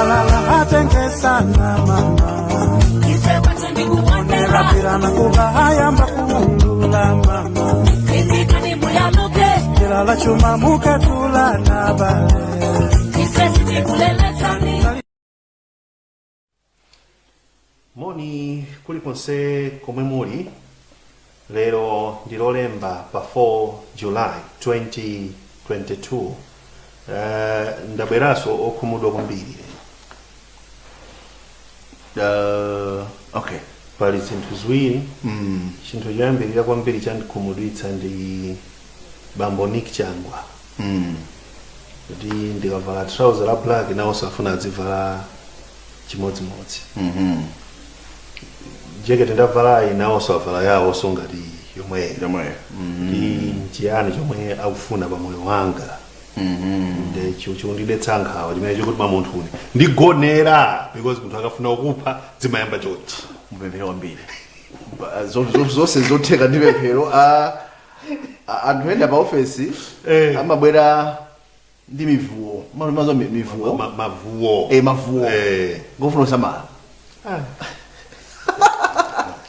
Balala atengesana mama. Ife kwathu ndikuonera. Pirana kuba hayamba kuulula mama. Indikani muyaluke. Kilala chuma mukatula na bale. Ife sitikulelezani. Moni kulikonse komwe muli. Lero ndi Lolemba pa 4 July 2022. Ndabweranso okhumudwa kwambiri. Okay. Pali zinthu ziwiri. Chinthu choyambirira kwambiri chandikhumudwitsa ndi bambo Nick Changwa, kuti ndikavala trouser la black, nawonso afuna azivala chimodzimodzi. Jekete ndavalayi, nawonso avala yawonso ngati yomweyo. Yomweyo. Ndi nchiyani chomwe akufuna pa moyo wanga? Nde chikundidetsa nkhawa chimene chikuti pa munthune ndigonera, because munthu akafuna kukupha zimayamba chonchi. Mupemphero kwambiri. Zonse zotheka ndi pemphero. Anthu ena pa ofesi amabwera ndi mivuwo. Mazo mivuwo. Mavuwo. Eh, mavuwo. Ngofuna usamala.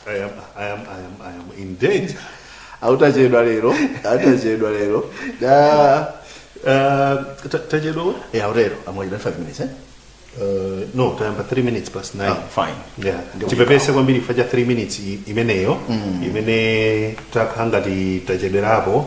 I am in danger. Autachedwa lero, autachedwa lero. Tachedwa? Eh, autero amwachedwa 5 minutes, eh? No, tayamba 3 minutes past 9. Ah, fine. Yeah. Ndio. Tipepese kwambiri chifukwa cha 3 minutes imeneyo imene takhala ngati tachedwerapo.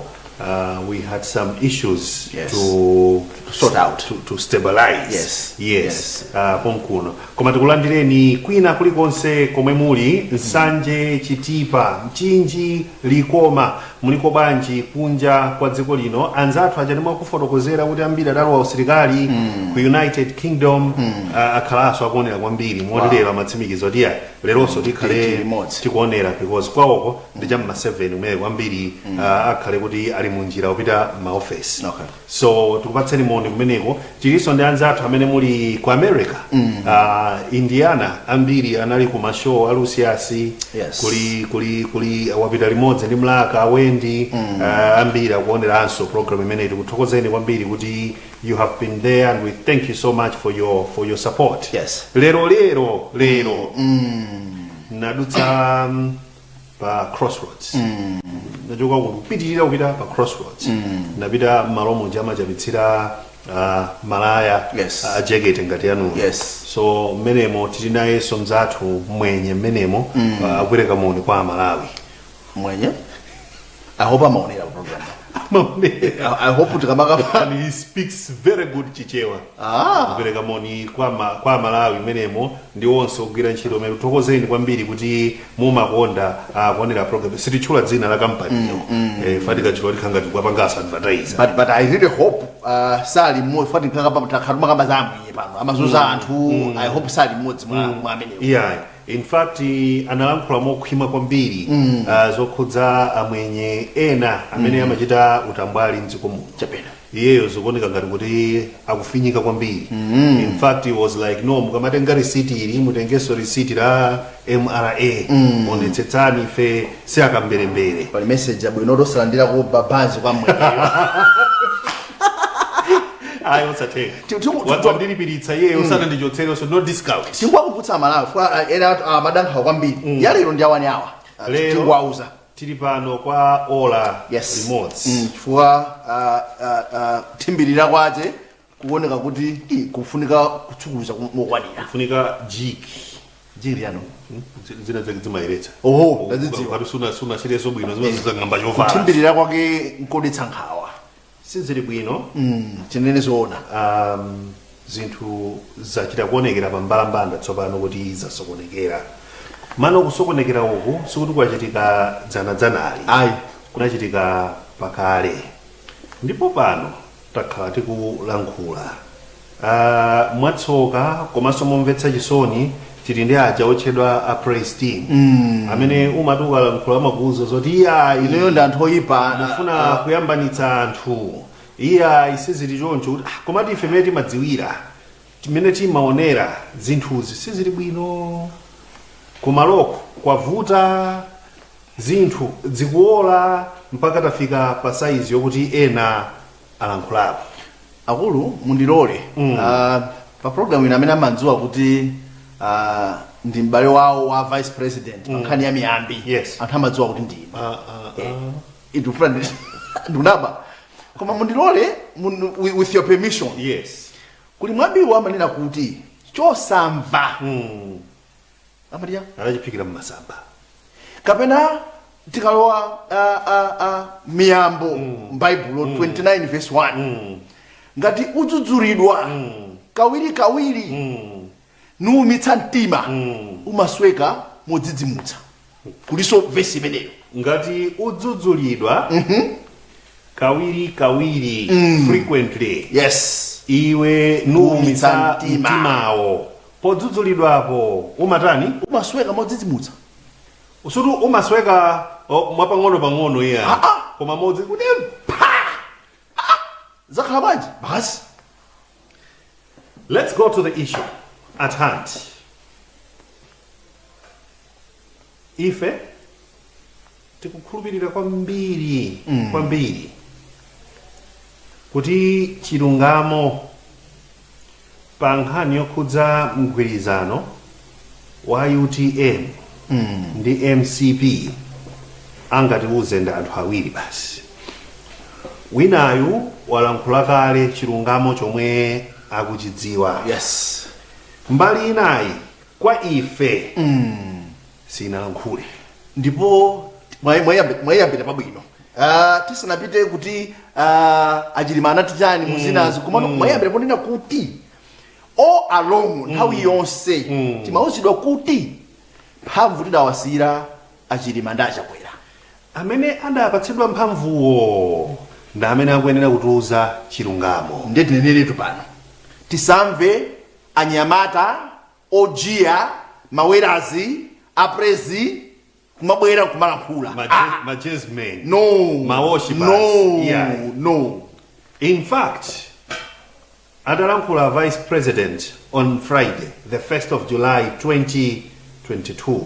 We had some issues to To sort out. to stabilize. Yes. Konkuno koma tikulandireni kwina kulikonse komwe muli: Nsanje, Chitipa, Mchinji, Likoma. Muliko bwanji kunja kwa dziko lino? Anzathu aja ndimakufotokozera kuti ambiri adalowa usilikali ku United Kingdom, akhalanso akuonera kwambiri moti lero amatsimikiza kuti ya, leronso tikhale Tili limodzi. tikuonera, because kwawoko ndi cham'ma 7 kumene kwambiri akhale kuti ali munjira kupita m'maofesi. So tikupatseni moni kumeneko. Tilinso ndi anzathu amene muli ku America, Indiana. Ambiri anali ku mashow a Lucius. Kuli wapita limodzi ndi Mlaka Wendi. Ambiri akuoneranso program imeneyi. Tikuthokozeni kwambiri kuti you have been there and we thank you so much for your support. Lero nadutsa pa Crossroads. Ndachoka kupitirira kupita pa Crossroads, ndapita mmalo muja amachapitsira malaya a jekete ngati yanuyo. So mmenemo tili nayenso mzathu mwenye mmenemo, akupereka moni kwa Amalawi. Mwenye, I hope amaonera program. Amaonera. I hope tikamaka And he speaks very good Chichewa. Kupereka moni kwa Amalawi mmenemo ndi onse ogwira ntchito umene. Thokozeni kwambiri kuti mumakonda kuonera program. Sititchula dzina la kampaniyo, fatikatchula tikhanga tikuwapangaso advertise. But I really hope sali mmodzi fati takhatuma za amwenye pano amazuza anthu. I hope sali mmodzi mwa amenewo. Yeah, in fact analankhula mokhwima kwambiri zokhudza amwenye ena amene amachita utambwali mdziko muno. Chapena. Iyeyo zikuoneka ngati kuti akufinyika kwambiri. In fact he was like, "No, mukamatenga risiti ili, mutengenso risiti la MRA. Onetsetsani, ife si akamberembere." Pali message abwino tosalandirako babanzi kwa mwenyeyo. Ayi, osatenga. Wandilipiritsa iyeyo, usanandichotserenso, no discount. Tinguwakumbutsa Amalawi funa ena amadankhawa kwambiri. Ya lero ndi awani awa. Lero Tinguwauza. tili pano kwa ola limodzi. Chifukwa thimbirira kwache kuoneka kuti kufunika kutsukuza mokwanira. Kufunika Jik. Jik yano? Zina zake zimayeretsa. Oho, ndazidziwa. Ukati suna chireso bwino, zimazang'amba chovala. Kuthimbirira kwake nkodetsa nkhawa. Sizili bwino. Tinene zoona. Zinthu zachita kuonekera pa mbalambanda tsopano kuti zasokonekera. Mano kusokonekera uku sikuti kwachitika dzanadzanali. Ayi. Kunachitika pakale, ndipo pano takhala tikulankhula. Mwatsoka komanso momvetsa chisoni, tili ndi aja otchedwa a praise team amene umati ukalankhula amakuuza zoti iya, ineyo ndi anthu oyipa. Mufuna kuyambanitsa anthu. Iya, isizili choncho kuti komati ife mene timadziwira, timene timaonera, zinthuzi sizili bwino. Kumaloko kwavuta, zinthu zikuola mpaka tafika pa saizi yokuti ena alankhulapo. Akulu, mundilole. Pa program ino amene amandziwa kuti ndi m'bale wawo wa vice president pa nkhani ya miyambi, anthu amadziwa kuti ndine. Ndikufuna ndikunama, koma mundilole with your permission. Kuli mwambiwo amanena kuti chosamva amatiya adachiphikira mmasamba. Kapena tikalowa Miyambo m'Baibulo 29 verse 1, ngati udzudzulidwa kawiri kawiri nuumitsa mtima, umasweka modzidzimutsa. Kuliso vesi imeneyo. Ngati udzudzulidwa kawiri kawiri, frequently, iwe nuumitsa nuumitsa mtima. Mtimawo podzudzulidwapo umatani? Umasweka modzidzimutsa. Usutu umasweka, oh, mwapang'ono pang'ono iya. Ah, ah. Koma modzi kuti Zakhala bwanji basi. Let's go to the issue at hand. Ife tikukhulupirira kwambiri kwambiri kuti chilungamo pa nkhani yokhudza mgwirizano wa UTM ndi MCP angatiuze ndi anthu awiri basi. Winayu walankhula kale chilungamo chomwe akuchidziwa. Mbali inayi kwa ife sinalankhule. Ndipo mwayambira pabwino. Tisanapite kuti achilima anati chani muzinazo, komano mwayambira ponena kuti all along, nthawi yonse timauzidwa kuti mphamvu tidawasiyira achilima ndi achakwera. Amene adapatsidwa mphamvuwo ndi amene akuyenera kutiuza chilungamo. Ndiye tineneretu pano, tisamve anyamata ojiya mawerazi aprezi kumabwera kumalankhula. Ma jazzmen. No. Ma worshippers. No. No. In fact, atalankhula vice president on Friday the 1st of July 2022,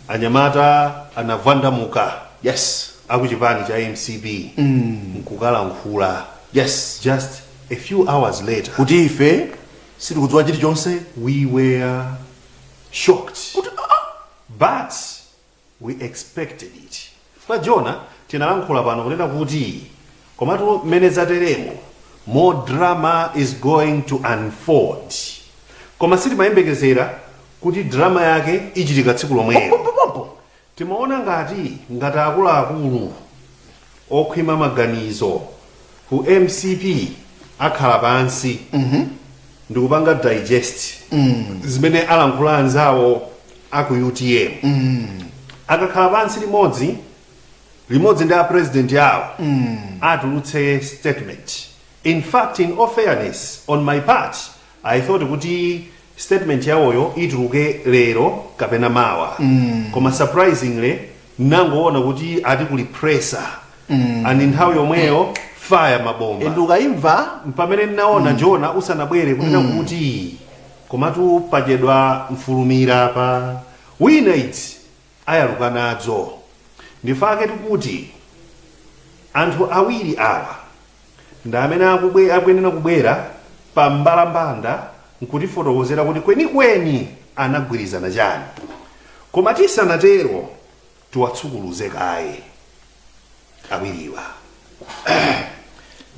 anyamata anavwandamuka akuchipani cha MCP nkukalankhula just a few hours later kuti ife sitikudziwa chilichonse. We were shocked, kuti ah, but we expected it. Kwa Jona tinalankhula pano kunena kuti komatu mmene zateremo, more drama is going to unfold, koma sitimayembekezera kuti drama yake ichitika tsiku lomwelo. Pompopompo. Timaona ngati akuluakulu okhwima maganizo ku MCP akhala pansi ndikupanga digest zimene alankhula anzawo aku UTM. Akakhala pansi limodzi limodzi ndi a president awo, atulutse statement. In fact, in all fairness, on my part I thought kuti statement yawoyo ituluke lero kapena mawa, koma surprisingly nangoona kuti ati kuli presser and nthawi yomweyo fire mabomba. And ukayimva pamene ndinaona Jona usanabwere kunena kuti komatu pachedwa mfulumira pa wina idzi ayaluka nadzo. Ndifake tikuti anthu awiri awa ndi amene akuyenera kubwera pa mbalambanda nkutifotokozera kuti kwenikweni anagwirizana chani. Koma tisanatero, tiwatsukuluze kaye awiriwa.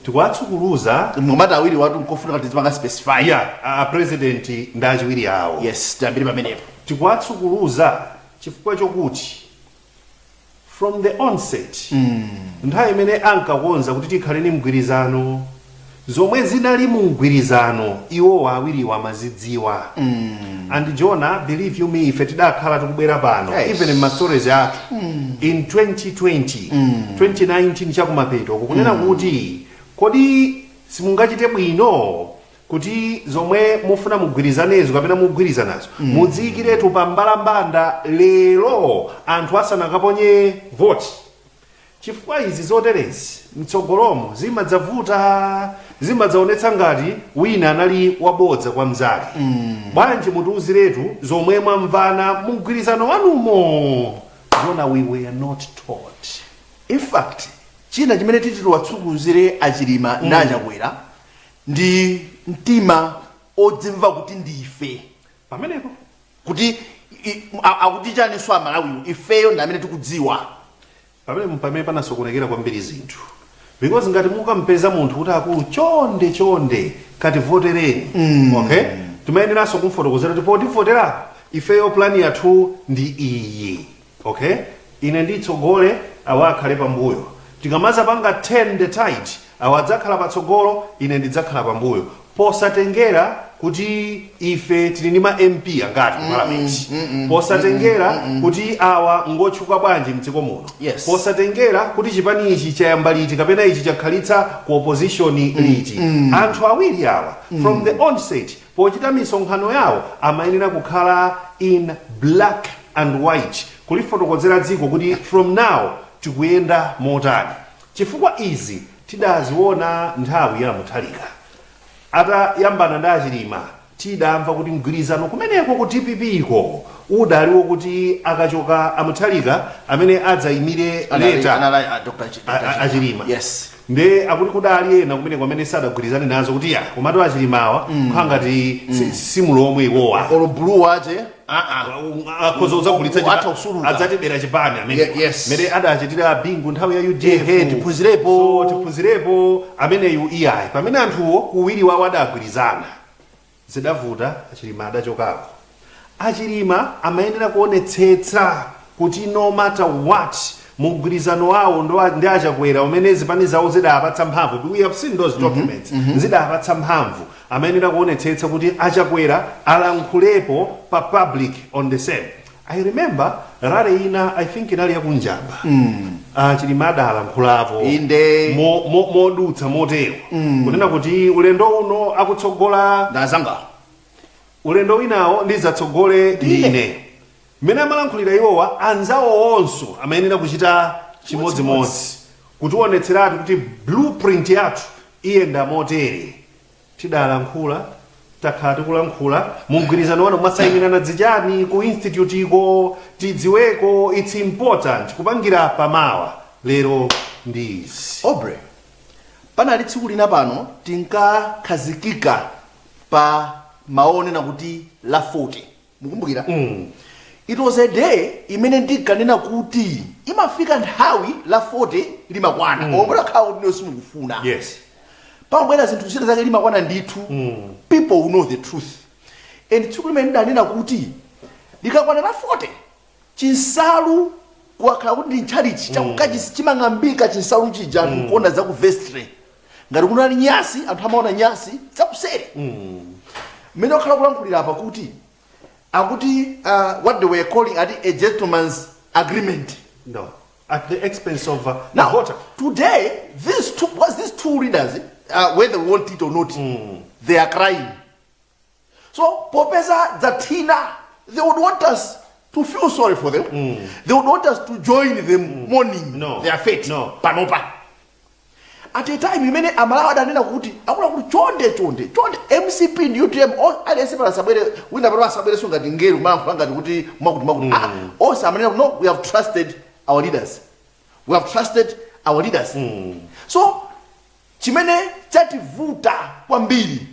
Tikuwatsukuluza. Ngomati awiri watu nkofunika tizipanga specify. Ya, a president ndi achiwiri awo. Yes, tiyambire pamenepo. Tikuwatsukuluza chifukwa chokuti from the onset, nthawi imene ankakonza kuti tikhale ni mgwirizano, zomwe zinali mu mgwirizano iwowa awiriwa amazidziwa. And Jona, believe you me, ife tidakhala tikubwera pano even ma stories athu in 2020, 2019 chakumapeto kukunena kuti kodi simungachite bwino kuti zomwe mufuna mugwirizanezo kapena mugwirizanazo mudziyikiretu pa mbalambanda lero anthu asanakaponye voti, chifukwa izi zoterezi mtsogolomo zimadzavuta, zimadzaonetsa ngati wina anali wabodza kwa mnzake. Bwanji mutiuziretu zomwe mwamvana mugwirizano wanumo? Jona, we were not told. In fact, china chimene titi tiwatsukuluzire achilima ndi achakwera ndi mtima. Odzimva kuti ndife. Pamenepo. Kuti akuti chaninso Amalawiwo, ifeyo ndi amene tikudziwa. Pamene panasokonekera kwambiri zinthu, because ngati mukampeza munthu kuti, "Akulu, chonde chonde kativotereni," okay, timayeneranso kumfotokozera kuti potivotera ifeyo plan yathu ndi iyi, okay, ine nditsogole, awa akhale pambuyo. Tikamaza panga turn the tide, awa adzakhala patsogolo, ine ndidzakhala pambuyo, posatengera kuti ife tili ndi ma MP angati ku parliament, posatengera kuti awa ngotchuka bwanji mdziko muno, posatengera kuti chipani ichi chayamba liti kapena ichi chakhalitsa ku opposition liti. Anthu awiri awa from the onset pochita misonkhano yawo amayenera kukhala in black and white kulifotokozera dziko kuti from now tikuyenda motani, chifukwa izi tidaziona nthawi ya Mutharika atayambana ndi Achilima. Tidamva kuti mgwirizano kumeneko ku DPP ko udaliwo kuti akachoka Amutharika, amene adzayimire later Anali Dr. Dr. Achilima. Yes. Nde akuti kudali ena kumeneko amene sadagwirizane nazo kuti ya, komatu Achilimawa kukhala ngati simulomwe iwowa. Olo blue wache. Akhoza kudzagulitsa Atha kusuluka. Adzatibera chipani amene mene adachitira Bingu nthawi ya UDF. Ehe, tiphunzirepo. So tiphunzirepo ameneyu iyayi. Pamene anthuwo kuwiri wawo adagwirizana, zidavuta, Achilima adachokako. Achilima amayenera kuonetsetsa kuti no matter what, mugwirizano wawo ndi Achakwera umene zipani zawo zidapatsa mphamvu, we have seen those documents, zidapatsa mphamvu, amayenera kuonetsetsa kuti Achakwera alankhulepo pa public on the same. I remember rally ina, I think inali yakunjamba, Achilima adalankhulapo modutsa motero kunena kuti ulendo uno akutsogola ndazanga, ulendo winawo ndidzatsogole Ndine. ndine. Mmene amalankhulira iwowa, anzawo onso amayenera kuchita chimodzimodzi, kutionetseratu kuti blueprint yathu iyenda motere. Tidalankhula, takhala tikulankhula, mugwirizano wanu mwasayinirana dzichani ku institute iko, tidziweko. It's important kupangira pamawa. Lero ndi izi. Obre, panali tsiku lina pano tinkakhazikika pa maonena kuti la 40, mukumbukira? It was a day imene ndinkanena kuti imafika nthawi la 40 limakwana, mm. Omwe lakhala kuti simukufuna, pamabwera zinthu zina zake, limakwana ndithu. People will know the truth. And tsiku limene ndidanena kuti likakwana la 40, chinsalu kuwakhala kuti ndi ntchalichi chakukachisi chimang'ambika chinsalu chija, anthu kuona za ku vestry ngati kunali nyasi, anthu amaona nyasi zakuseri. Mmene wakhala kulankhulira apa kuti akuti what they were calling ati a gentleman's agreement. No, at the expense of Now, the voter. Today, these two, was these two leaders, whether we want it or not, they are crying. So, popeza zathina, they would want us to feel sorry for them. They would want us to join them mourning No. their fate. No. Panopa. At a time imene Amalawi adanena kuti akuluakulu, chonde chonde chonde, MCP ndi UTM, aliyense pala asabwere wina pano, asabwereso ngati ngelo kumalankhula ngati kuti mwakuti mwakuti. Ah, onse amanena kuti, "No, we have trusted our leaders, we have trusted our leaders." So chimene chativuta kwambiri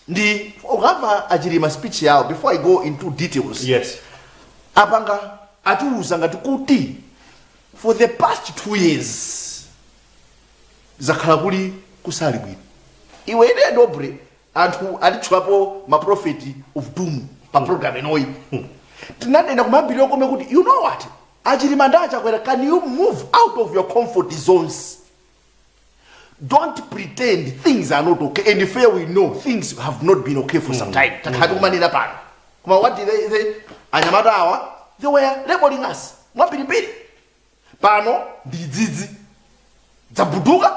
ndi ukamva Achilima speech yawo, before I go into details, apanga atiuza ngati kuti for the past 2 years zakhala kuli kusali bwino. Iwe, ine dobre, anthu atitchulapo ma prophet of doom pa program inoyi. Tinanena kumambiriro kome kuti, you know what, Achilima ndi Achakwera, can you move out of your comfort zones? Don't pretend things are not okay. And fair, we know things have not been okay for some time. Takhala tikumanena pano, koma what did they say? Anyamata awa, they were labeling us mwambirimbiri. Pano ndi idzidzi zabuduka.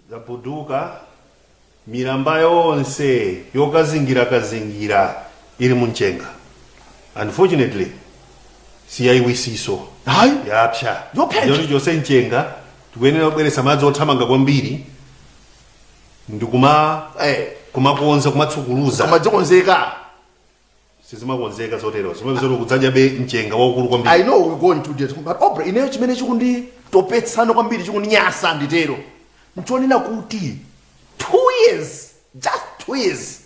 Zabuduka, milamba yonse yokazingira kazingira ili mumchenga. Unfortunately, siyayiwisiso. Hayi. Yapsa. Yopsa. Choti chonse mchenga, tikuyenera kubweretsa madzi othamanga kwambiri ndikuma kumakonza, kumatsukuluza. Koma dzikonzeka. Sizimakonzeka zotero, zimene kudzadyabe mchenga waukulu kwambiri. I know we go into details, but obre, ineyo chimene chikunditopetsano kwambiri, chikundinyasa nditero, nchonena kuti 2 years, just 2 years,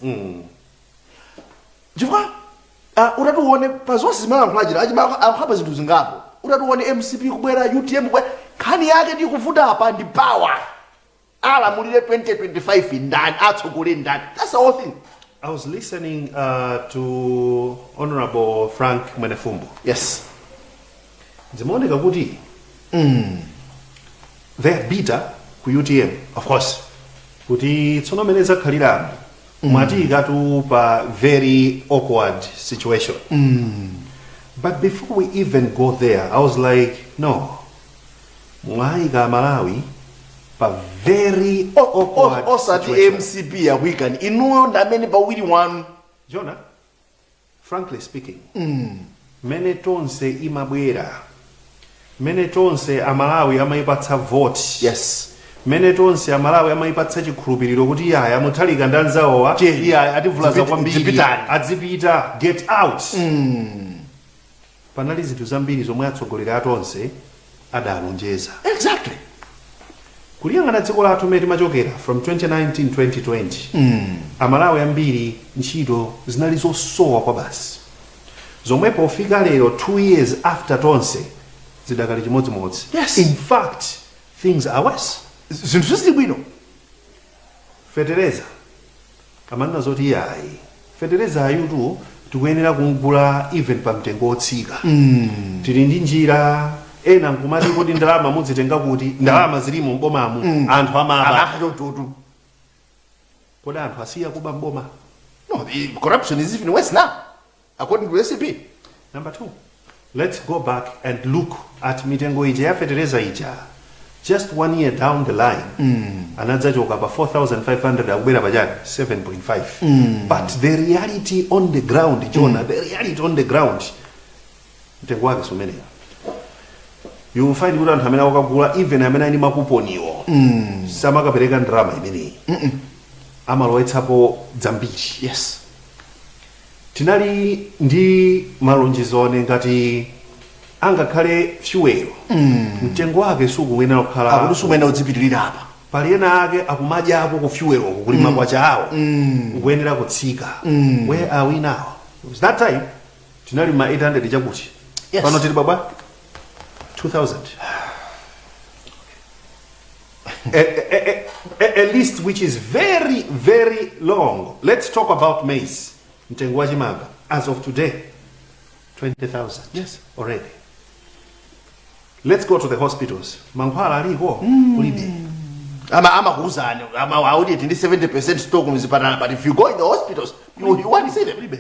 chifukwa utati uone pa zonse zimene alankhula achita alankhula pa zinthu zingapo, utati uone MCP kubwera, UTM kubwera, nkhani yake ndi kuvuta apa ndi power. Alamulire 2025 ndani? Atsogolere ndani? That's the whole thing. I was listening to Honorable Frank Mwenefumbo. Zimaoneka kuti they are bitter ku UTM Of course. kuti tsono mene zakhaliramo, mwatiyikatu pa very awkward situation. But before we even go there, I was like, no, mwayika Malawi pa very awkward Osati situation. MCP yakuyikani inuyo, ndamene pawiri wanu. Jonah, frankly speaking, mene Tonse imabwera, mene Tonse Amalawi amayipatsa vote, mene Tonse Amalawi amayipatsa chikhulupiriro kuti iyaya, Muthalika ndi anzawowa, iyaya, ativulaza kwambiri, Zipitani. adzipita, get out, panali zinthu zambiri zomwe atsogoleri atonse adalonjeza. Kuliyang'ana dziko lathu mmene timachokera from 2019 2020, Amalawi ambiri ntchito zinali zosowa kwa basi, zomwe pofika lero, 2 years after Tonse, zidakali chimodzimodzi. In fact, things are worse. Zinthu sizili bwino. Fetereza, amanena zoti iyayi, fetereza ayutu tikuyenera kumugula even pa mtengo wotsika, tili ndi njira. Ena nkumati kuti ndalama mudzitenga kuti? Ndalama zilimo m'bomamu, anthu amaba. Amaba chochotu. Kodi anthu asiya kuba mboma? No, the corruption is even worse now, according to ACB. Number two, let's go back and look at mitengo ija ya fetereza ija. Just one year down the line, anadzachoka pa 4500 akubwera pachani 7.5. But the reality on the ground, Jonah, the reality on the ground, mtengo wake sumeneyo. You will find kuti anthu amene akukagula, even amene ali makuponiwo, samakapereka ndalama imeneyi, amalowetsapo zambiri. Tinali ndi malonjezo ngati angakhale fuel, mtengo wake sukuyenera kukhala Akuti sumayenera kudzipitirira apa. Pali ena ake akumadyako ku fuel uku, kuli makwacha awo, ukuyenera kutsika. Where are we now? Because that time tinali ma 800 chakuti. Pano tili baba 2000, a list which is very, very long. Let's talk about maize. Mtengo wa chimanga as of today, 20,000 already. Let's go to the hospitals. Mankhwala aliko? Kulibe. Amakuuzani ama audit ndi 70% stock mzipatala, but if you go in the hospitals, you won't see them. Kulibe.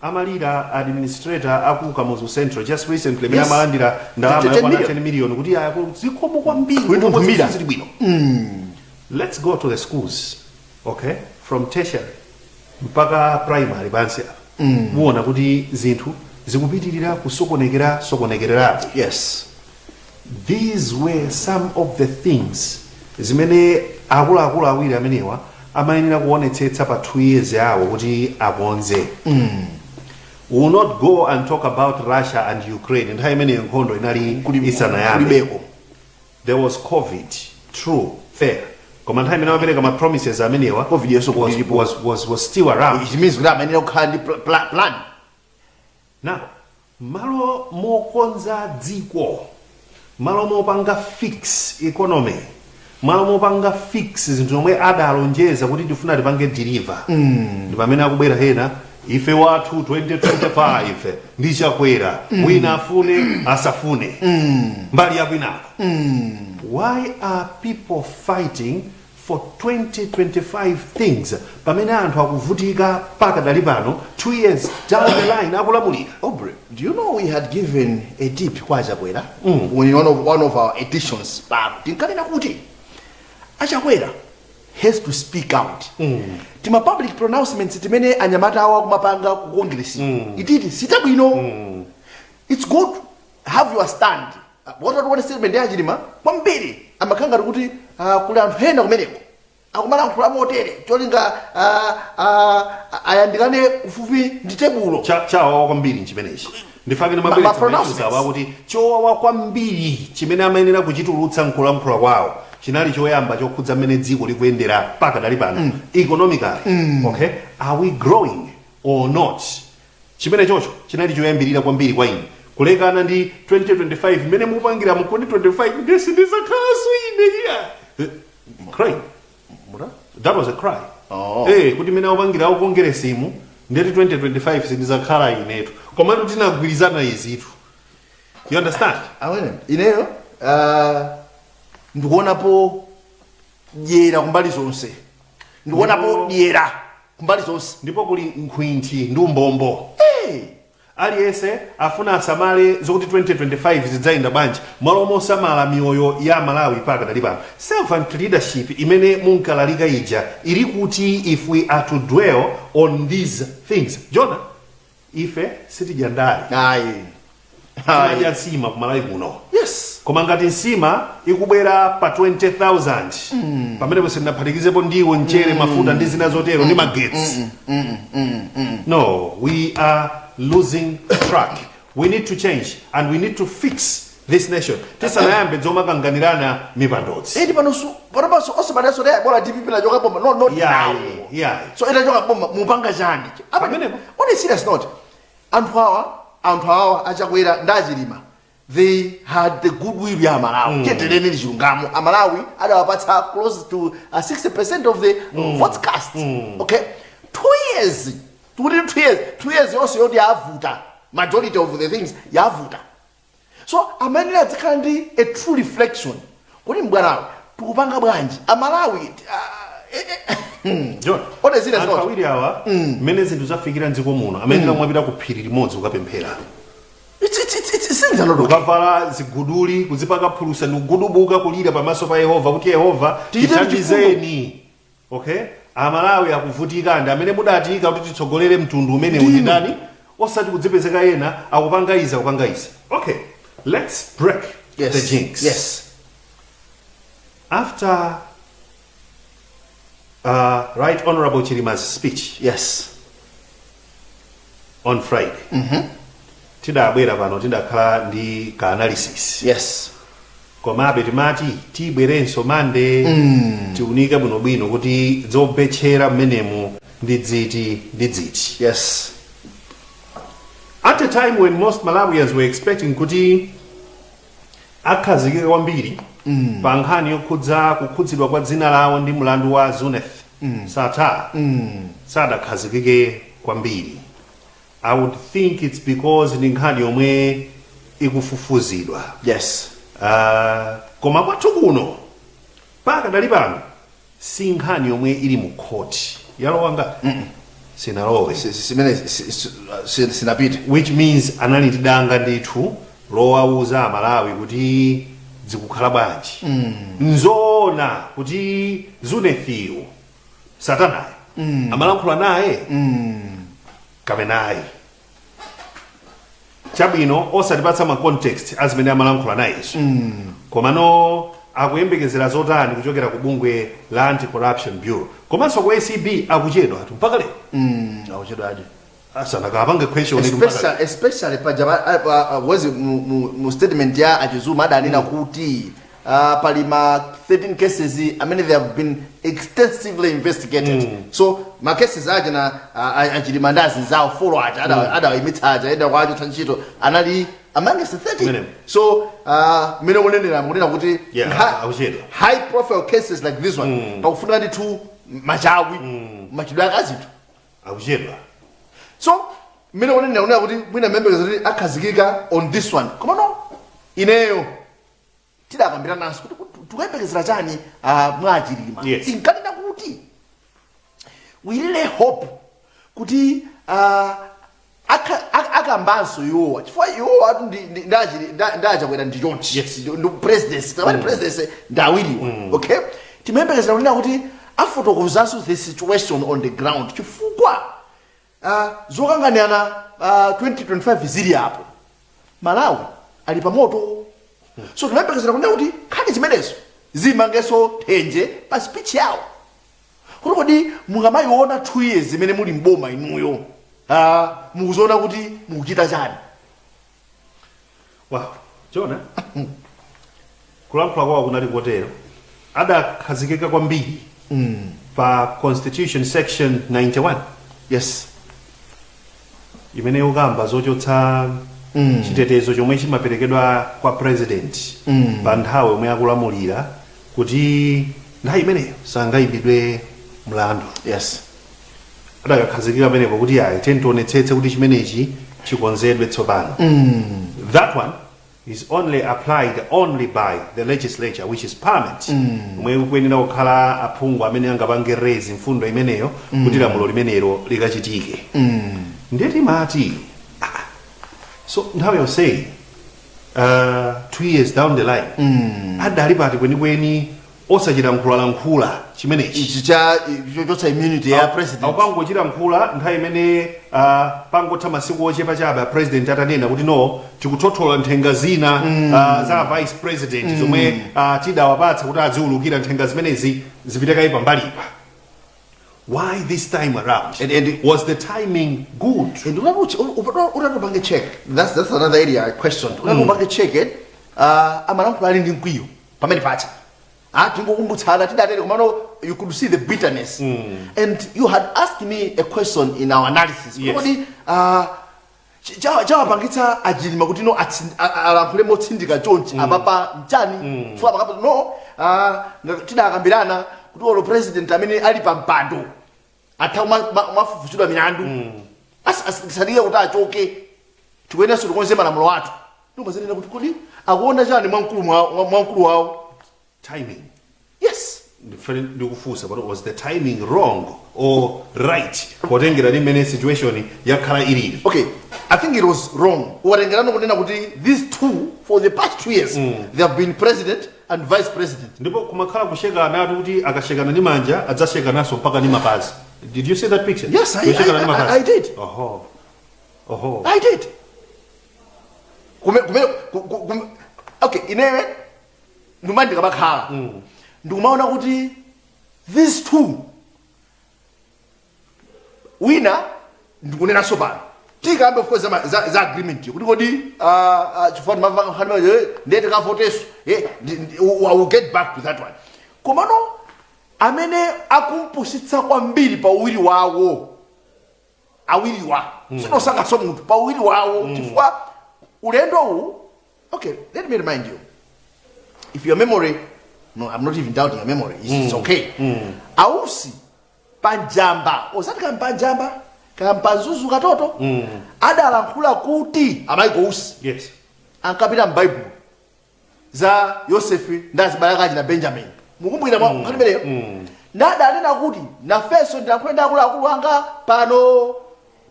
Amalira administrator aku Kamuzu Central just recently mene amalandira ndalama 10 yakwana million. 10 million kuti aya zikomo kwambiri. Kuinthumira. Zili bwino. Let's go to the schools, okay, from tertiary mpaka primary pansi apa, muona kuti zinthu zikupitirira kusokonekera sokonekererabe. These were some of the things zimene akuluakulu awiri amenewa amayenera kuonetsetsa pa 2 years yawo kuti akonze. We will not go and talk about Russia and Ukraine. Nthawi imeneyo nkhondo inali isanayambe. Kulibeko. There was COVID, true, fair, koma nthawi imene amapereka ma promises amenewa, COVID yonso kulipo. was still around. It means kuti amayenera kukhala ndi plan. Now, malo mokonza dziko, malo mopanga fix economy, malo mopanga fix zinthu zomwe adalonjeza kuti tifuna tipange deliver, ndi pamene akubwera ena, ife wathu 2025 ndi Chakwera, wina afune asafune. Mbali yakwinako, why are people fighting for 2025 things pamene anthu akuvutika pakadali pano, 2 years down the line akulamulira? Aubrey, do you know we had given a tip kwa Achakwera in one of our editions pano? Tinkanena kuti Achakwera has to speak out. Tima public pronouncements timene anyamata awo akumapanga ku Congress, ititi sitabwino. It's good have your stand. Watatione statement ya Chilima kwambiri, amakhala ngati kuti kuli anthu ena kumeneko akumalankhula motere cholinga ayandikane kufupi ndi tebulo. Chawawa kwambiri nchimenechi, ndifake Ma pronouncements. Ndimabweretsa kuti chowawa kwambiri chimene amayenera kuchitulutsa nkulankhula kwawo. Chinali choyamba chokhudza mmene dziko likuyendera pakadali pano economically, okay, are we growing or not? Chimene chocho chinali choyambirira kwambiri kwa ine, kulekana ndi 2025 mmene mupangira mu 2025 ndesi ndizakhalanso ine iya. Crying. Mura? That was a cry. Oh. Kuti mmene akupangira akukongeresimu, ndeti 2025 sindizakhala inetu, komatu tinagwirizana izitu, you understand? Awene ineyo ndikuonapo dyera kumbali zonse, ndikuonapo dyera kumbali zonse. Ndipo kuli nkhwinthi ndi umbombo. Hey! Aliyense afuna asamale zokuti 2025 zidzayenda bwanji, malo mosamala miyoyo ya Malawi pakadali pano. Servant leadership imene munkalalika ija ili kuti? If we are to dwell on these things, Jona, ife sitidya ndale. Ayi. Timadya nsima ku Malawi kuno. Koma ngati nsima ikubwera pa 20,000, pamenepo sindinaphatikizepo ndiwo, mchere, mafuta ndi zina zotero, ndi magetsi. No, we are losing track. We need to change and we need to fix this nation tisanayambe zomakanganirana mipandodzi. Edi panoso, panopanso osabadaso le bola DPP lachoka boma, no, not now. So itachoka boma mupanga chani? Pamenepo. On a serious note, anthu awa aChakwera ndi aChilima, they had the goodwill ya Amalawi. Chetereni chilungamo, Amalawi adawapatsa close to 60% of the votes cast, okay? 2 years, tukuti 2 years, 2 years yonse yoti yavuta, majority of the things yavuta. So amene adzikhala ndi a true reflection kuti mbwanawe tikupanga bwanji Amalawi John, On a serious anthu note. awiri awa, mmene zinthu zafikira mdziko muno, amene mwapita ku phiri limodzi kukapemphera, Things are not okay. Kukavala ziguduli, kuzipaka phulusa ndi kugudubuka kulira pamaso pa Yehova kuti, "Yehova, Tichite tithandizeni." Okay, Amalawi akuvutika, ndi amene mudatika kuti titsogolere mtundu umene uli ndani, osati kudzipezeka ena akupanga izi, akupanga izi. Okay, let's break the jinx. After Right Honorable Chilima's speech on Friday, tidabwera pano, tidakhala ndi ka analysis. Komabe timati tibwerenso Mande, tiunike bwinobwino kuti zobetchera mmenemu ndi dziti ndi dziti. At a time when most Malawians were expecting kuti akhazikika kwambiri pa nkhani yokhudza kukhudzidwa kwa dzina lawo ndi mlandu wa Zuneth Sattar, sadakhazikike kwambiri. I would think it's because ndi nkhani yomwe ikufufuzidwa. Koma kwathu kuno pakadali pano si nkhani yomwe ili mu khoti. Yalowa ngati sinalowe. Simene sinapite. Which means anali ndi danga ndithu lowauza Amalawi kuti zikukhala bwanji. Nzoona kuti Zunethiyu, satanayo, amalankhula naye kapenayi? Chabwino, osatipatsa ma context azimene amalankhula nayezo, komano akuyembekezera zotani kuchokera ku bungwe la Anti-Corruption Bureau komanso ku ACB? Akuchedwa atu mpaka lero. Akuchedwa adi. Asanakapange question itu mpaka lero. Especially paja wezi mu statement ya aChizuma adanena kuti pali ma 13 cases amene they have been extensively investigated. So ma cases aja na aChilima ndi azinzawo four aja adawayimitsa aja, enda kwachotsa ntchito, anali amongst the 13. Mene. So mmene kunenera, mukunena kuti Yeah, akuchedwa. high profile cases like this one, pakufunika ndithu machawi, machidwe akazithu. Akuchedwa. So mmene kunenera, kunena kuti mwina membekezo kuti akhazikika on this one, koma no, ineyo tidakambira naso kuti tikuyembekezera chani mwa aChilima. Tinkanena kuti we really hope kuti akambanso iwowa, chifukwa iwowa atu ndi aChakwera ndi chonchi. Ndi presidency, tamati presidency ndi awiriwa, okay? Timayembekezera kunena kuti afotokozanso the situation on the ground, chifukwa zokanganirana 2025 zili apo, Malawi ali pamoto. So timayembekezera kunena kuti nkhani zimenezo zimangenso thenje pa speech yawo, kuti kodi mukamayiona 2 years imene muli mboma inuyo, mukuziona kuti mukuchita chani? Wow, Jona, kulankhula kwawo kunali kotero. Adakhazikika kwambiri pa Constitution section 91 imene ikukamba zochotsa chitetezo chomwe chimaperekedwa kwa president pa nthawi yomwe akulamulira, kuti nthawi imeneyo sangayimbidwe mlandu. Adakakhazikika pamenepo kuti ayi, tionetsetse kuti chimenechi chikonzedwe tsopano. That one is only applied only by the legislature, which is Parliament, omwe kuyenera kukhala aphungu amene angapange raise mfundo imeneyo kuti lamulo limenelo likachitike. Ndiye timati so nthawi yonseyi, 2 years down the line, adali pati kwenikweni osachilankhulalankhula chimenechi? Ichi cha chochotsa immunity ya president. Akukangochilankhula nthawi imene pangotha masiku ochepa chabe a president atanena kuti no, tikuthothola nthenga zina za vice president zomwe tidawapatsa kuti aziwulukira, nthenga zimenezi zipite kayi pambalipa. Why this time around? Was the timing good? And utati upange check, that's another area I questioned. Utati upange check it, amalankhula ali ndi mkwiyo pamene pacha. Ah, tingokumbutsana tidatere, komano you could see the bitterness. And you had asked me a question in our analysis. Yes. Kodi chawapangitsa a Chilima kuti no alankhule motsindika chonchi apapa mchani? Chifukwa pakapo no tidakambirana kuti olo president amene ali pa mpando atha kumafufuzidwa milandu. Tisadikire kuti achoke, tikuyeneranso tikonze malamulo athu. Ndimazanena kuti kodi akuona chani mwamkulu mwamkulu wawo? Timing. Yes. Ndifere ndikufunsa, but was the timing wrong or right potengera ndi mmene situation yakhala ilili? Okay, I think it was wrong ukatengerano kunena kuti these two, for the past 2 years, they have been president and vice president. Ndipo kumakhala kushekana atu kuti akashekana ndi manja adzashekananso mpaka ndi mapazi. Did you see that picture? Yes, Kushekana ndi mapazi. I did. Oho. I did. Kume kume ku- ku- kume okay, inewe nduma ndikamakhala ndikumaona kuti these two, wina ndikunenanso pano tikambe of course za agreement kuti kodi chifukwa ndimamva ndiye tikavoteso, I will get back to that one. Komano amene akumpusitsa kwambiri pa uwiri wawo awiriwa, sinosangaso munthu pa uwiri wawo, chifukwa ulendo uwu, okay, let me remind you, if your memory, no, I'm not even doubting your memory, it's okay. Ausi panjamba, osati kampanjamba, kampanzuzu katoto, adalankhula kuti a Michael Usi ankapita m'Baibulo za Yosefe ndi azibale ake na Benjamin. Mukumbukira mwa nkhani imeneyo? Ndadanena kuti nafenso ndilankhule ndi akuluakulu anga pano,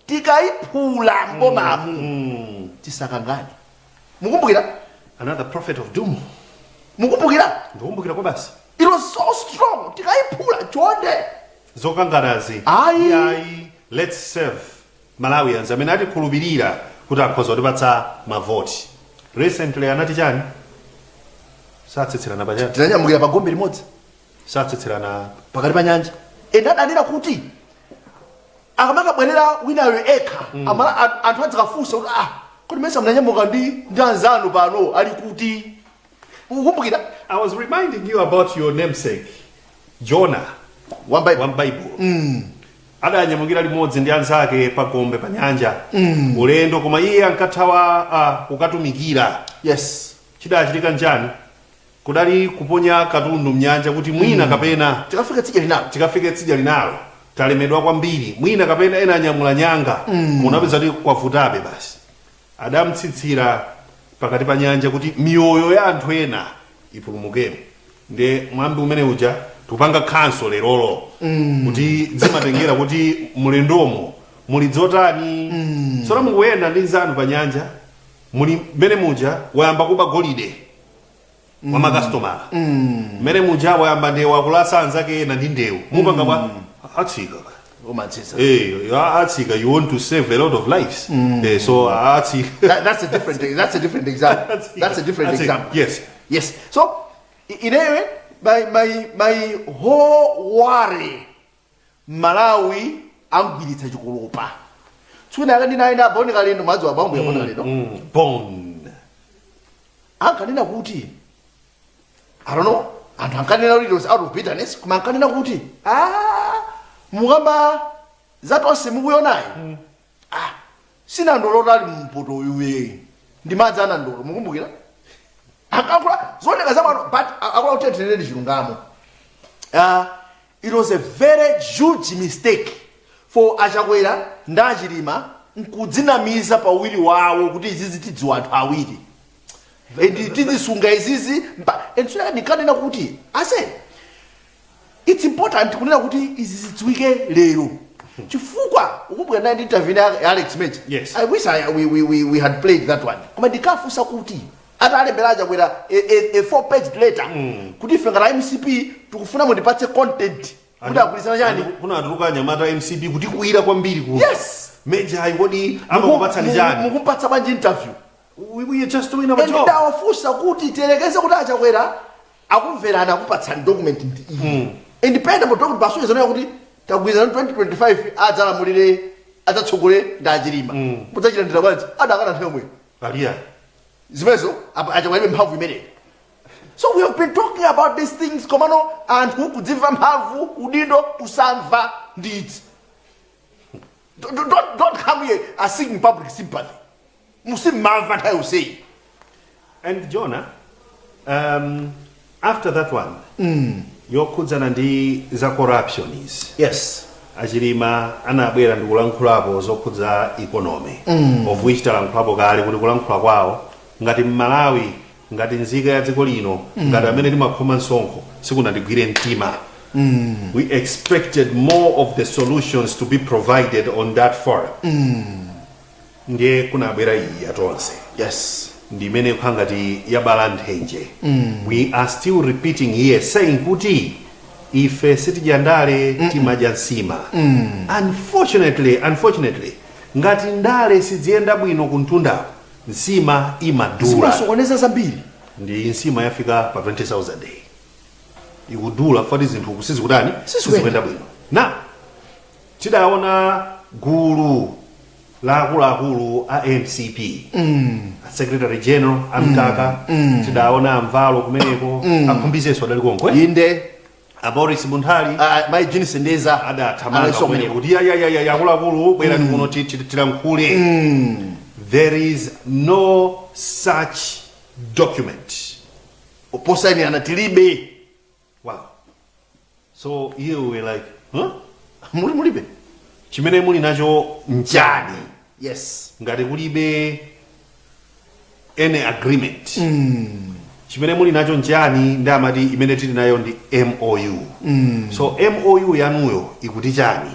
tikayiphula mbomamu tisakangane. Mukumbukira? Another prophet of doom. Mukumbukira? Ndikumbukira kwa basi. It was so strong, tikayiphula chonde. Zokanganazi. Ayi. Ayi, let's serve Malawians amene atikhulupirira kuti akhoza kutipatsa mavoti. Recently anati chani? Satsitsilana pachani? Tinanyamukira pa gombe limodzi. Satsitsilana pakati pa nyanja. Ena adanena kuti akamakabwerera winayo ekha, anthu adzikafunsa kuti ah, kodi mesa munanyamuka ndi anzanu, pano ali kuti? Ukukumbukira? I was reminding you about your namesake Jonah. Wa Bible. Wa Bible. Adanyamukira limodzi ndi anzake pa gombe pa nyanja ulendo, koma iye ankathawa kukatumikira. Chidachitika njani? Kudali kuponya katundu mnyanja kuti mwina kapena tikafika tsidya linalo. Tikafike tsidya linalo, talemedwa kwambiri, mwina kapena ena anyamula nyanga. Munapeza kuti kwavutabe, basi adamtsitsira pakati pa nyanja kuti miyoyo ya anthu ena ipulumukemo. Nde mwambi umene uja tikupanga khanso lerolo kuti zimatengera kuti mulendomo muli dzotani. Tsono mukuyenda ndi nzanu pa nyanja, muli mmene muja wayamba kuba golide wa makasitomala, mmene muja wayamba ndewu, akulasa anzake ena ndi ndewu, mupanga bwa? Atsika. Umatsitsa. Atsika. You want to save a lot of lives, so atsika. That's a different example. That's a different Atsika. example. Yes. Yes. So in a way, my whole worry, Malawi angwiritsa chikolopa. Tswina akandinaenda abone kalendo madzi abambo yabona kalendo. Bone. Ankanena kuti, I don't know, Anthu ankanena kuti it was out of bitterness, koma ankanena kuti, ah, mukamba zatonse mukuyonayi, ah, sinandolo ali mpoto uyuye ndi madzi anandolo. Mukumbukira akankhula zooneka zabwino, but akula kutetherere chilungamo. It was a very huge mistake for Achakwera ndi Achilima nkudzinamiza pawiri wawo kuti izizi tidziwa anthu awiri and tizisunga izizi and so ndikanena kuti ase it's important kunena kuti izi zidziwike lero, chifukwa ukumbukira ndali ndi interview ya Alex Major. Yes. I wish we had played that one, koma ndikafunsa kuti atalembera Achakwera a four page letter kuti ife ngati MCP tikufuna mundipatse content kuti agwirizana chani. Kunatuluka anyamata MCP kuti kuira kwambiri ku Major ayi, kodi amakupatsani chani? Mukumpatsa bwanji interview? We are just doing our And job. ndawafunsa kuti tiyerekeze kuti Achakwera akumverana, akupatsani document ndi iyi, independent document pasonyeza kuti tagwirizana 2025 adzalamulire, adzatsogole ndi Achilima, mudzachilandira bwanji? Adakana nthawi yomweyo. Aliya. Zimenezo Achakwera mphamvu imeneyo. So we have been talking about these things, komano anthu kudzimva mphamvu, udindo kusamva ndidzi. Don't come here as seeking public sympathy. Musimamva nthawi yonseyi. And Jonah, after that one yokhudzana ndi za corruption is Achilima anabwera ndikulankhulapo zokhudza economy, of which talankhulapo kale kuti kulankhula kwawo ngati Mmalawi, ngati nzika ya dziko lino, ngati amene timakhoma msonkho, sikunandigwire mtima. We expected more of the solutions to be provided on that forum. Ndiye kunabwera iyi yatonse ndi imene kukhala ngati yabala nthenje. We are still repeating here, saying kuti ife sitidya ndale, timadya nsima. Unfortunately, ngati ndale siziyenda bwino kuntundako, nsima imadula. Zimasokoneza zambiri. Ndi nsima yafika pa 20,000 ikudula fati zinthu sizikutani? Sizikuyenda. Sizikuyenda bwino. Na tidaona gulu la akuluakulu a MCP, a secretary general Amkaka, tidaona Amvalo kumeneko, akhumbizenso adali konko, eh? Inde. A Boris Munthali, Mai Jini Sendeza. Adathamanga Analinso kumeneko kumeneko. kuti yayayaya, akuluakulu, bwerani kuno tilankhule. There is no such document. Posayinirana tilibe. Wow, so here we were like, huh? Muli mulibe. Chimene muli nacho nchani? Ngati kulibe any agreement, chimene muli nacho nchani? Ndi amati imene tili nayo ndi MOU. So MOU yanuyo ikuti chani?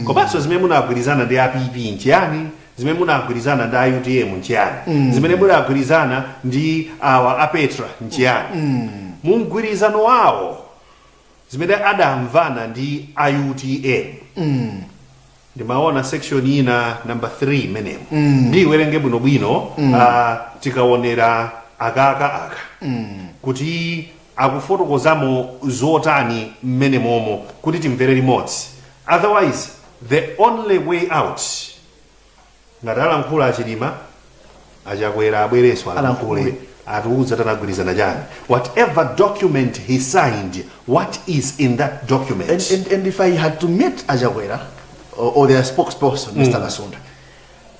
Komanso zimene munagwirizana ndi aPP nchiyani? Zimene munagwirizana ndi a UTM nchiyani? Zimene munagwirizana ndi awa a Petra nchiyani? Mu mgwirizano wawo, zimene adamvana ndi a UTM, ndimaona section ina number 3 imenemo, ndiyiwerenge bwinobwino. Tikaonera akaka aka kuti akufotokozamo zotani mmene momo kuti timvere limodzi. Otherwise, the only way out, ngati alankhula Achilima, Achakwera abwereso alankhule. Alankhule. Atiuza tanagwirizana chani. Whatever document he signed, what is in that document? And if I had to meet Achakwera or their spokesperson, Mr. Kasunda,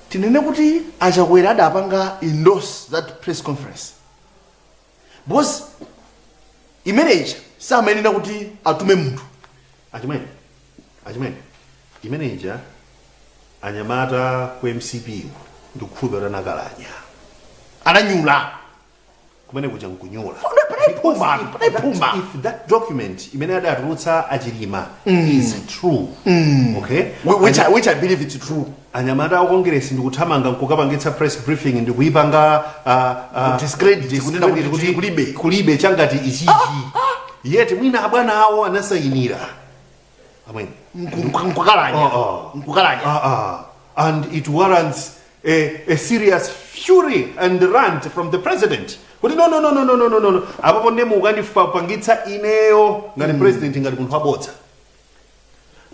tinene kuti Achakwera adapanga endorse that press conference, because imeneyi samayenera kuti atume munthu. Achimwene, achimwene, imeneja anyamata ku MCP ndikukhulupirira anakalanya. Ananyula. Kumene kuja nkunyula. Panayiphuma, panayiphuma. If that document imene adatulutsa Achilima is true, okay, Which I believe it's true. Anyamata a Kongeresi ndikuthamanga nkukapangitsa press briefing ndikuyipanga Discredit, kunena kuti discredit. Kulibe. Kulibe changati ichichi, yeti mwina abwana awo anasayinira amwene. Nkukalanya. Oh. Nkukalanya. And it warrants a serious fury and rant from the president kuti no, no, no, no, no, no, no, no, no. Apapo ndiye mukandipangitsa ineyo ngati president ngati munthu wabodza.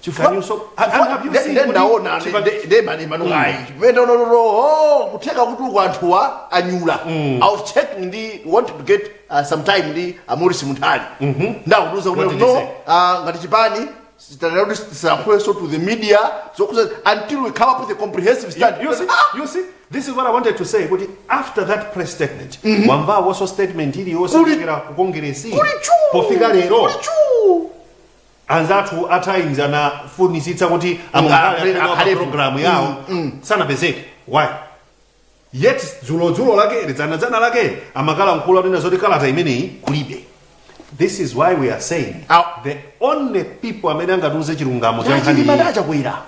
Can you so- and have you seen kuti- ndaona ndemanukayi pamene oh, kutheka kuti uku anthuwa anyula. I was checking ndi want to get some time ndi a Maurice Munthali, ndakutuza What kuti did he no, say? Ngati chipani sitanena kuti tisankhulenso to the media zokhuza until we come up with a comprehensive stand. You see, you see, this is what I wanted to say. Kuti after that press statement, wamvawo statement iliyonse kuchokera ku Kongeresi Kuli chu! pofika lero? Kuli chu! Anzathu a Times anafunisitsa kuti Akhalepo. Programu yawo sanapezeke. Why? Yet dzulodzulo lake, lidzanadzana lake, amakalankhula kunena zoti kalata imeneyi kulibe. This is why we are saying Aw. the only people amene angatiuze chilungamo cha nkhani Chilima iyi ndi Achakwera.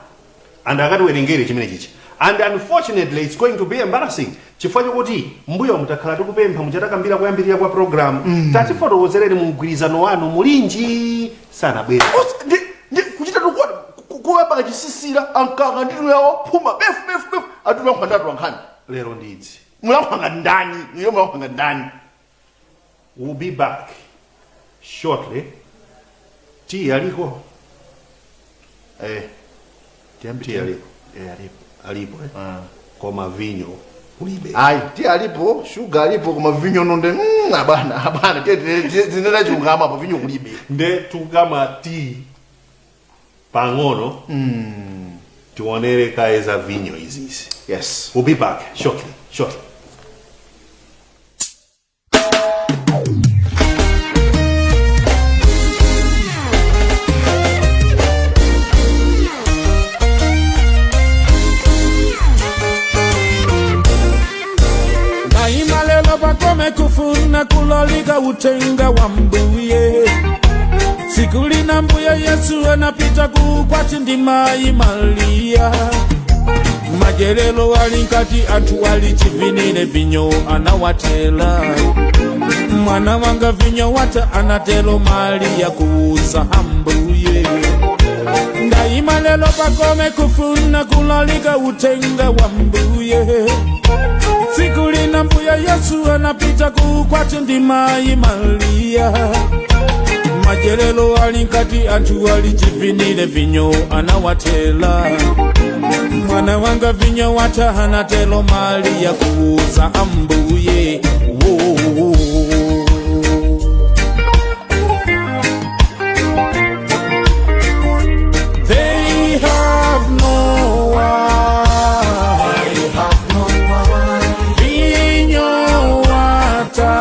And akatiwerengere chimene chichi. And unfortunately it's going to be embarrassing, chifukwa chokuti mbuyo mutakhala tikupempha, muchatakambira kuyambirira kwa program, tatifotokozereni mu mgwirizano wanu mulinji, sanabwere. Kuchita tukuona kuyamba kachisisira ankanga nditu yawo phuma befu befu befu atulankhwa ndatu wankhani. Lero ndidzi Mulankhwanga ndani iyo? Mulankhwanga ndani? We'll be back shortly. Tiyi aliko? Eh, tiyambi. Tiyi alipo? Eh, alipo. Alipo, eh? Koma vinyo kulibe. Ayi, tiyi alipo, shuga alipo, koma vinyo nonde abana abana zinena chilungamo apo, vinyo kulibe. Nde tukamwa tiyi pang'ono, tionere kaye za vinyo izizi. Yes. We'll be back shortly, shortly. Naima lelo pakome kufuna kulalika utenga wa mbuye. Siku lina mbuye Yesu anapita kukwati ndi mayi Maria. Majerelo ali nkati, anthu ali chivinire, vinyo anawatela. "Mwana wanga, vinyo wata," anatelo Maria kuuza ambuye. Ndaima lelo pakome kufuna kulalika utenga wa mbuye. Siku lina mbuya Yesu anapita kukwati ndi mayi Maria. Majerelo ali nkati, anthu ali chivinire, vinyo anawatela. "Mwana wanga, vinyo wata," anatelo Maria kuuza ambuye. Wo. They have no wine. They have no wine. Vinyo wata.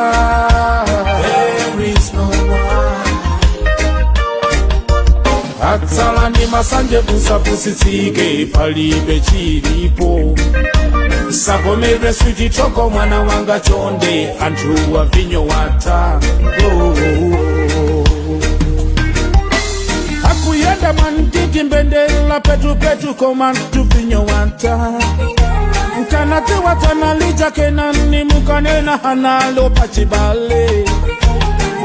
There is no wine. Atsala ndi masanje, musapusitsike, palibe chilipo. Sakomerwe swichitoko, mwana wanga, chonde, anthu wa vinyo wata. Oh. Akuyenda mwantiti mbendela petupetu koma tuvinyo wata. Mkanatiwatsana lija kenani mukanena hanalo pachibale.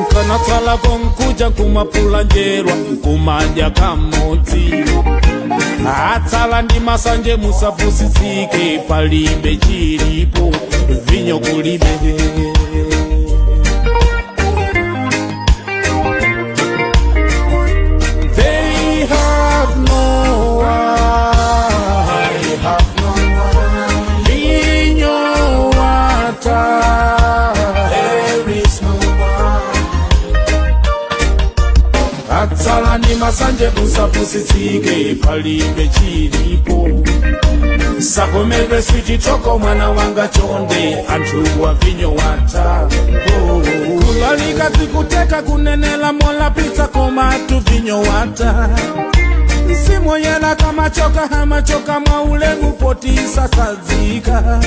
Mkanatsalako nkuja kumapula njerwa nkumadya kamodzi. Atsala ndi masanje, musapusitsike, palibe chilipo, vinyo kulibe. They have no wine. They have no wine. Vinyo wata. There is no wine. Atsala ndi masanje, musapusitsike, palibe chilipo. Sakomerwe swichitoko, mwana wanga, chonde, anthu wa vinyo wata. Oh. Kulalika zikuteka kunenela molapitsa koma tu vinyo wata. Simoyela kamachoka hamachoka mwa ulemu poti sasadzika.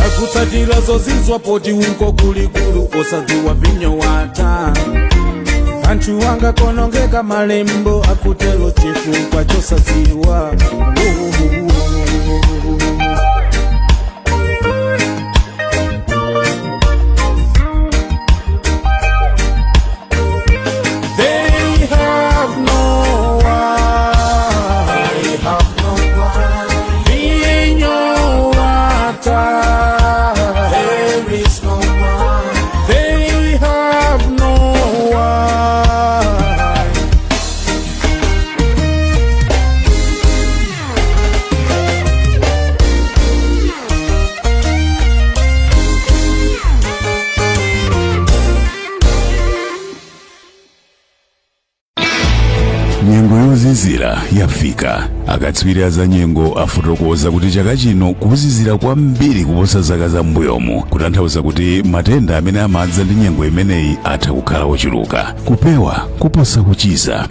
Akutsatira zozizwa poti uko kulikulu osadziwa vinyo wata. Anthu wanga konongeka, malembo akutelo, chifukwa chosadziwa. Oh. They have no wine. They have no wine. Vinyo wata. There is no wine. They have no wine. Yafika. Akatswiri a zanyengo afotokoza kuti chaka chino kuzizira kwambiri kuposa zaka zam'mbuyomu, kutanthauza kuti matenda amene amadza ndi nyengo imeneyi atha kukhala ochuluka. Kupewa kuposa kuchiza.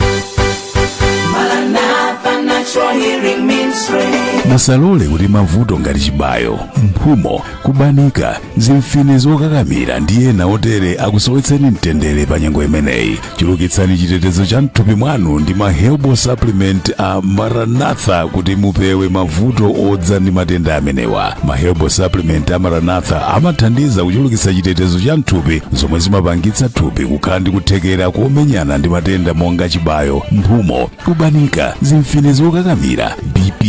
Maranatha Natural Healing Ministry. Musalole kuti mavuto ngati chibayo, mphumo, kubanika, zimfine zokakamira ndi ena otere akusowetseni mtendere pa nyengo imeneyi. Chulukitsani chitetezo cha mthupi mwanu ndi ma herbal supplement a Maranatha kuti mupewe mavuto odza ndi matenda amenewa. Ma herbal supplement a Maranatha amathandiza kuchulukitsa chitetezo cha mthupi, zomwe zimapangitsa thupi kukhala ndi kuthekera komenyana ndi matenda monga chibayo, mphumo, kubanika, zimfine zokakamira, BP,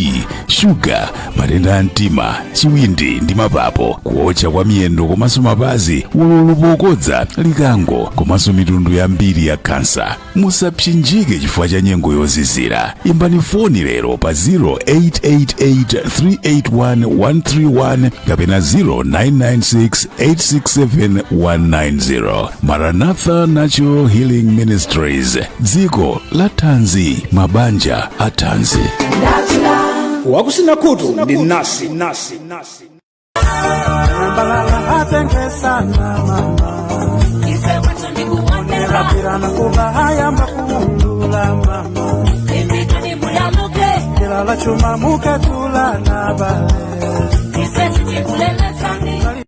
shuga, matenda a mtima, chiwindi ndi mapapo, kuotcha kwa miyendo komanso mapazi, ululu pokodza, likango komanso mitundu yambiri ya khansa. Musapsinjike chifukwa cha nyengo yozizira. Imbani foni lero pa 0888 381 131 kapena 0996 867 190. Maranatha Natural Healing Ministries, dziko la thanzi, mabanja a thanzi. Wakusina khutu ndi nasi nasi nasi. Nambalala atengesana mama. Ife kwetu ni kuonera. Kapirana kuba hayamba kuundula mama. Imikani muyaluke. Kilala chuma mukatula na bale. Ife sitikulelezani.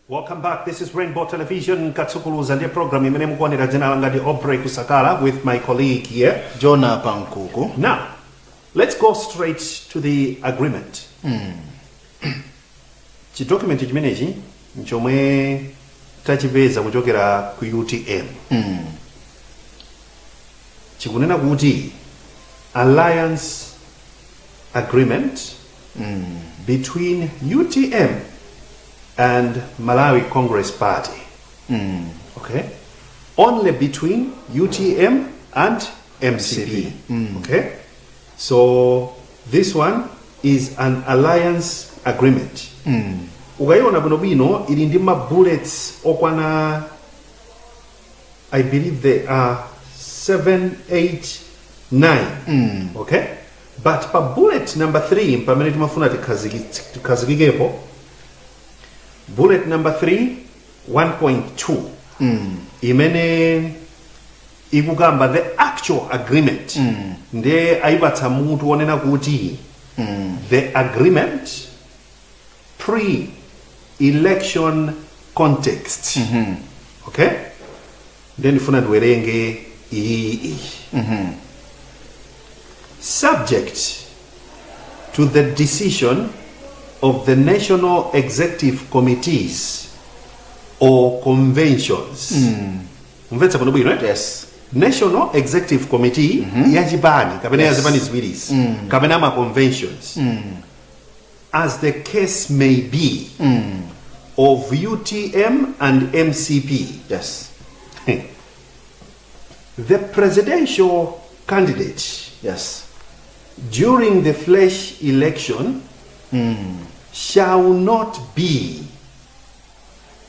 Welcome back. This is Rainbow Television. Katsukuluza ndiye program imene mukuonera. Dzina langa ndi Aubrey Kusakala with my colleague here, Jona Pankuku. Now, let's go straight to the agreement. Chidocument chimenechi nchomwe tachipeza kuchokera ku UTM. Chikunena kuti alliance agreement between UTM and Malawi Congress Party. Okay? Only between UTM and MCP. Okay? So this one is an alliance agreement. Ukaiona bwinobwino, ili ndi ma bullets okwana, I believe they are 7, 8, 9. Okay? But pa bullet number 3 pamene timafuna tikhazikikepo, bullet number 3 1.2 imene ikukamba the actual agreement, ndiye ayipatsa mutu wonena kuti "The agreement pre-election context". Okay, ndiye ndifuna ndiwerenge iyi. "Subject to the decision of the national executive committees or conventions." Mvetsa bwino bwino, eh? Yes. National Executive Committee ya chipani kapena ya zipani ziwirizi kapena ma conventions, as the case may be, of UTM and MCP, the presidential candidate during the fresh election shall not be,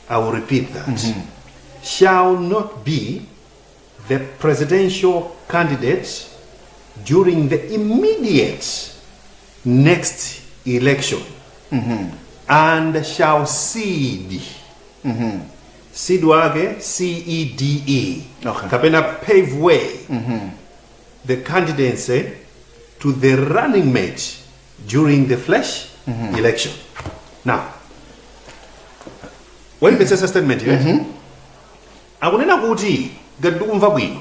I will repeat that, shall not be the presidential candidate during the immediate next election and shall cede, cede wake cede, kapena pave way the candidacy to the running mate during the fresh election." Now, wayimvetsetsa statement iyo? Akunena kuti, ngati ndikumva bwino,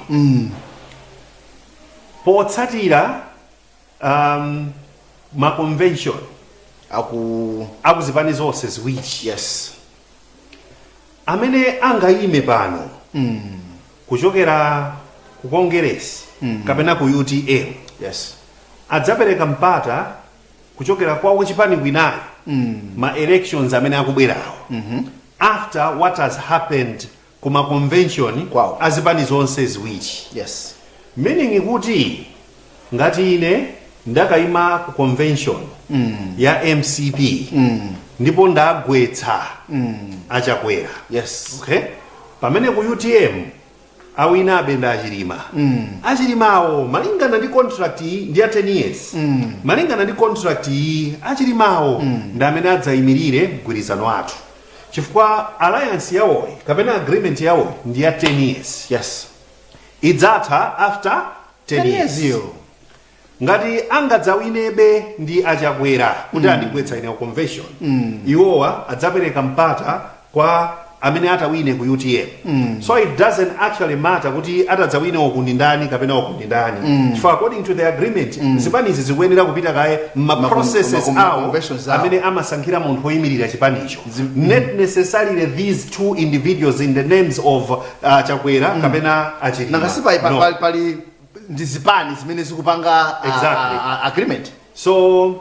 potsatira ma convention aku akuzipani zonse ziwiri, amene angayime pano kuchokera ku Kongeresi kapena ku UTM adzapereka mpata kuchokera kwa wachipani kwinayo ma elections amene akubwerawo, after what has happened kuma convention Kwawo. azipani zonse ziwiri. Meaning kuti ngati ine ndakayima ku convention ya MCP ndipo ndagwetsa Achakwera, okay, pamene ku UTM Awinabe ndi Achilima. Achilimawo, malingana ndi contract iyi, ndi ya 10 years, malingana ndi contract iyi, Achilimawo ndi amene adzayimirire mgwirizano athu, chifukwa alliance yawoyi kapena agreement yawoyi ndi ya 10 years. Idzatha after 10 10 years. Years iyo. Ngati angadzawinebe ndi Achakwera kuti andigwetsa ine convention, iwowa adzapereka mpata kwa amene atawine ku UTM. So it doesn't actually matter kuti atadzawine uku ndi ndani kapena uku ndi ndani, chifukwa according to the agreement, zipanizi zikuyenera kupita kaye ma processes awo conventions awo. Amene amasankhira munthu woyimirira chipanicho, not necessarily these two individuals in the names of Chakwera kapena Achilima. Nanga si pali No. pali ndi zipani zimene zikupanga agreement. So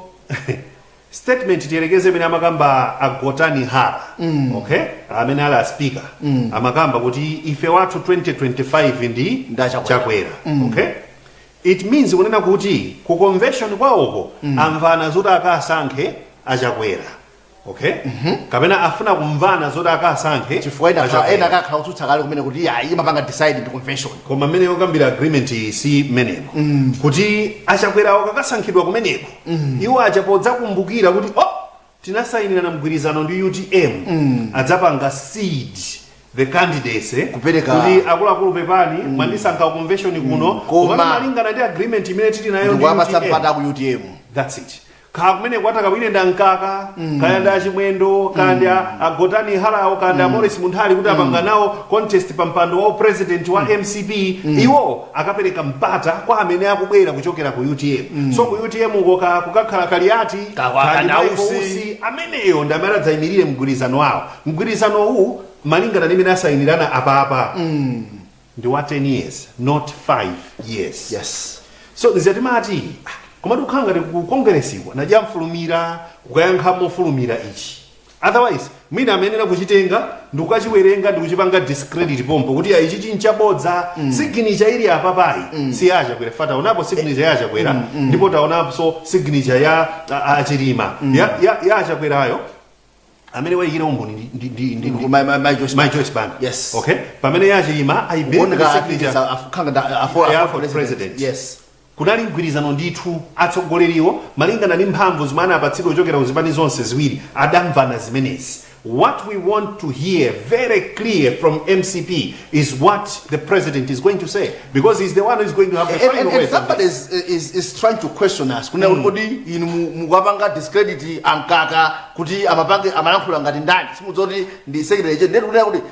statement, tiyelekeze imene amakamba Agotani Hara, okay, amene ali a speaker, amakamba kuti ife wathu 2025 ndi Ndi Achakwera. Chakwera, okay, it means kunena kuti ku convention kwawoko amvana zoti akasankhe Achakwera, okay, kapena afuna kumvana zoti akasankhe Chifukwa ena Achakwera. Ena akakhala kutsutsa kale kumene kuti iya, imapanga decide ndi convention. Koma mmene yokambira agreement iyi si mmenemo, kuti Achakwerawo kakasankhidwa kumeneko, iwo aja podzakumbukira kuti, oh, tinasayinirana mgwirizano ndi UTM, adzapanga seed the candidates, Kupereka- kuti akuluakulu, pepani, mwandisankha convention kuno, Koma- koma malingana ndi agreement imene tili nayo ndi Ndikuwapatsa UTM, mpata ku UTM. That's it. Kaya kumene kwatakawine nda Mkaka, kaya nda Achimwendo, kaya ndi Agotani Harawo, kaya ndi Amorris Munthali, kuti apanga nawo contest pa mpando wa president wa MCP, iwo akapereka mpata kwa amene akubwera kuchokera ku UTM. So ku UTM uko kukakhala Kaliati, kaya ndi Kana Michael Usi. Usi, ameneyo ndi amene adzayimirire mgwirizano wawo. Mgwirizano uwu, malingana ndi imene asayinirana apapa, ndi wa 10 years, not 5 years. So nziyatimati koma tikukhala ngati ku Kongeresiwa najamfulumira kukayankha mofulumira ichi. Otherwise mwina amenera kuchitenga ndikukachiwerenga, ndikuchipanga discredit pompo kuti ya, ichi chinchabodza. Signature ili apapayi si ya Achakwera. Fa taonapo signature ya Achakwera, ndipo taonaponso signature ya Achilima. Ya Achakwerayo, amene wayikira umboni ndi My Joyce. My Joyce Banda. Okay, pamene ya Achilima, I believe the signature Kuoneka ya for president. Kunali mgwirizano ndithu. Atsogoleriwo, malingana ndi mphamvu zimene anapatsidwa kuchokera ku zipani zonse ziwiri, adamvana zimenezi. What we want to hear very clear from MCP is what the president is going to say, because he's the one who is going to have the final And words on somebody this. is trying to question us kuna kuti kodi inu mukapanga discredit Ankaka kuti amapange amalankhula ngati ndani, simudzoti ndi secretary general? Ndiye kunena kuti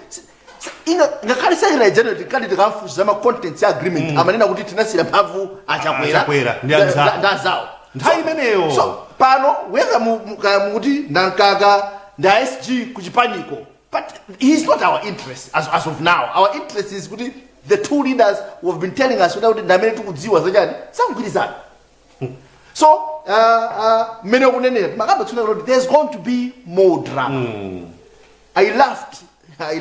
ngakhale secretary general tikati tikamfunsa ma contents ya agreement, amanena kuti tinasiyira mphamvu Achakwera Achakwera ndi anzawo. Ndi anzawo. Nthawi imeneyo. So pano whether kaya mukuti ndankaka nda SG kuchipaniko, but he's not our interest as of now. Our interest is kuti the two leaders who have been telling us kuti ndamene tikudziwa zachani samgwirizana. So mmene kunenera makamba tsuna kuti there's going to be more drama. I